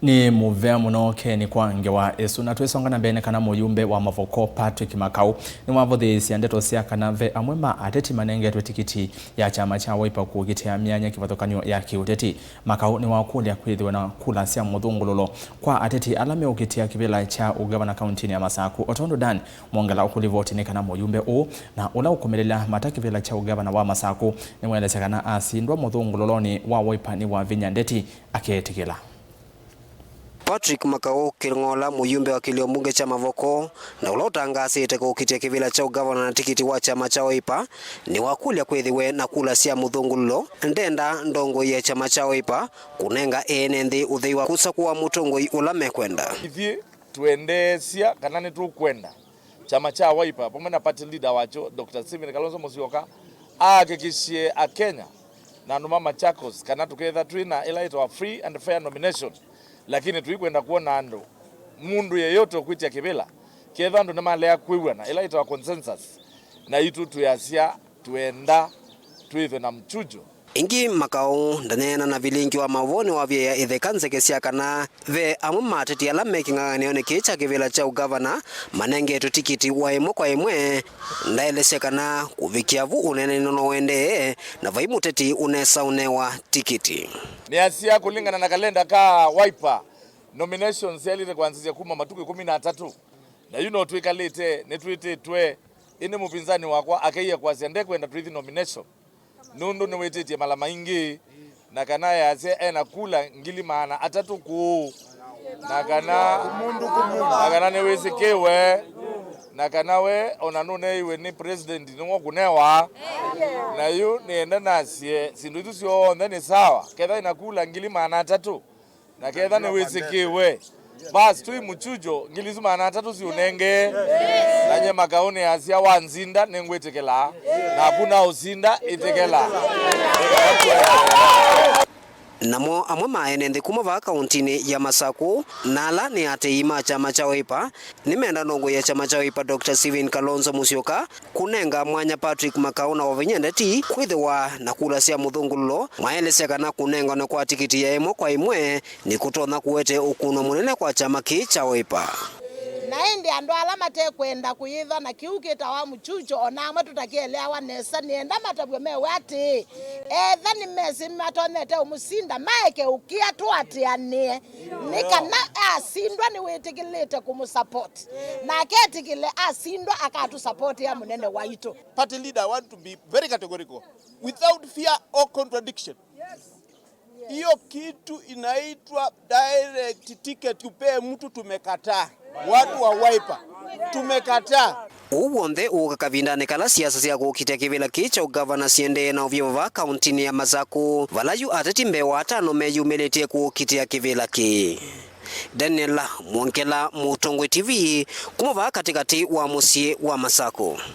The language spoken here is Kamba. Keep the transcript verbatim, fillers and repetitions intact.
Nĩ mũvea mũno Ken kwa ngewa ĩsu. Na twĩsonga na mbee, nĩ kana mũyumbe wa Mavoko Patrick Makau nĩwavũthĩĩsya ndeto sya kana ve amwe ma ateti manengetwe tikiti ya kyama kya Wiper kũkitĩa myanya kĩvathũkany'o ya kĩũteti. Makau nĩwakũlya kwĩthĩwe na kula sya mũthũngũlũlo kwa ateti ala meũkitĩa kĩvĩla kya ũgavana kauntinĩ ya Masaku, o tondũ Dan Mwongela ũkũlivoti nĩ kana mũyumbe ũũ na ũla ũkũmĩlĩlya mata kĩvĩla kya ũgavana wa Masaku nĩwaelesya kana asindwa mũthũngũlũlonĩ wa Wiper nĩwavinya ndeti aketĩkĩla. Patrick Makau Kĩng'ola, mũyumbe wa kĩlio mbunge kya Mavoko, na ũla ũtangaasĩte kũkitĩa kĩvĩla kya ũgavana na tikiti wa kyama kya Wiper, nĩwakũlya kwĩthĩwe na kula sya mũthũngũlũlo. Ndenda ndongoi ya kyama kya Wiper kũnenga ene nthĩ ũthei wa kũsakũa mũtongoi ũla mekwenda. Ithyĩ tũendeesya kana nĩtũkwenda kyama kya Wiper vamwe na party leader wakyo, Doctor Stephen Kalonzo Musyoka, ahakikishie Akenya na andũ ma Machakos kana tũketha twĩ na ĩla ĩtawa free and fair nomination, lakini tũikwenda kwona andũ, mũndũ yeyote ũkwĩtya kĩvĩla, ketha andũ nĩmalea kwĩw'ana ĩla ĩtawa consensus, naitũ twĩasya tũenda twĩthwe na mchujo. Ĩngĩ Makau ndaneena na vilingi wa maũvoo nĩwavyeea ĩtheka nzeke sya kana ve amwe ma ateti ala me kĩng'ang'anĩonĩ kĩĩ kya kĩvĩla kya ũgavana manengetwe tikiti wa ĩmwe kwa ĩmwe. Ndaelesya kana kũvikĩa vu ũneenany'o no ũendee na vai mũteti ũnesa ũnewa tikiti. Nĩasya kũlingana na kalenda ka Wiper, nominations syaĩlĩte kwanzĩsya kuma matukũ ĩkũmi na atatũ, na yu no twĩkalĩte nĩtwĩtĩtwe, ĩndĩ mũpinzani wakwa akeie kwasya ndekwenda tũithi nomination. Nũndũ nĩwĩtĩtye mala maingĩ, na kana easya ena kula ngili maana atatũ kũũ, na kana, na kana nĩwĩsĩkĩwe, na kana we ona nũneeiwe nĩ president nĩwe ũkũnewa. Na yu nĩenda nasye syĩndũ isu syonthe nĩ sawa, ketha ĩna kula ngili maana atatũ, na ketha nĩwĩsĩkĩwe, basi tũi mũchujo ngili isu maana atatũ siũnenge. Na nye Makau nĩasya, wanzinda nĩngwĩtĩkĩla, naku naũsinda ĩtĩkĩla. Namo amwe ma ene nthĩ kuma vaa kauntinĩ ya Masaku na ala nĩ atei ma kyama kya Wiper nĩmenda ndongoi ya kyama kya Wiper Doctor Stephen Kalonzo Musyoka kũnenga mwanya Patrick Makau na Wavinya Ndeti kwĩthĩwa na kula sya mũthũngũlũlo, maelesya kana kũnenganwe kwa tikiti ya ĩmwe kwa ĩmwe nĩkũtonya kũete ũkũno mũnene kwa kyama kĩĩ kya Wiper. Na ĩndĩ andũ ala matekwenda kũyĩtha na kĩu kĩtawa mũchucho, o na amwe tũtakieleawa nesa, nĩenda matavw'e mewe atĩĩ, etha nĩmesĩ matonyete ũmũsinda, maeke ũkĩa tũatĩanĩe, nĩ kana asindwa nĩwĩtĩkĩlĩte kũmũsupport. Na aketĩkĩle asindwa akatũsapotĩa mũnene waitũ. Party leader, I want to be very categorical, without fear or contradiction. Hiyo kitu inaitwa direct ticket, upee mtu, tumekataa. Watu wa Wiper, tumekataa. Ũu w'onthe ũũka kavindanĩ kala siasa sya kũkitĩa kĩvĩla kĩĩ kya ũgavana siendee na ũvyũ vaa kauntinĩ ya Masaku, vala yu ateti mbee wa atano meyumĩlĩtye kũkitĩa kĩvĩla kĩĩ. Daniel Mwongela, Mũtongoi T V, kuma vaa katĩkatĩ wa mũsyĩ wa Masaku.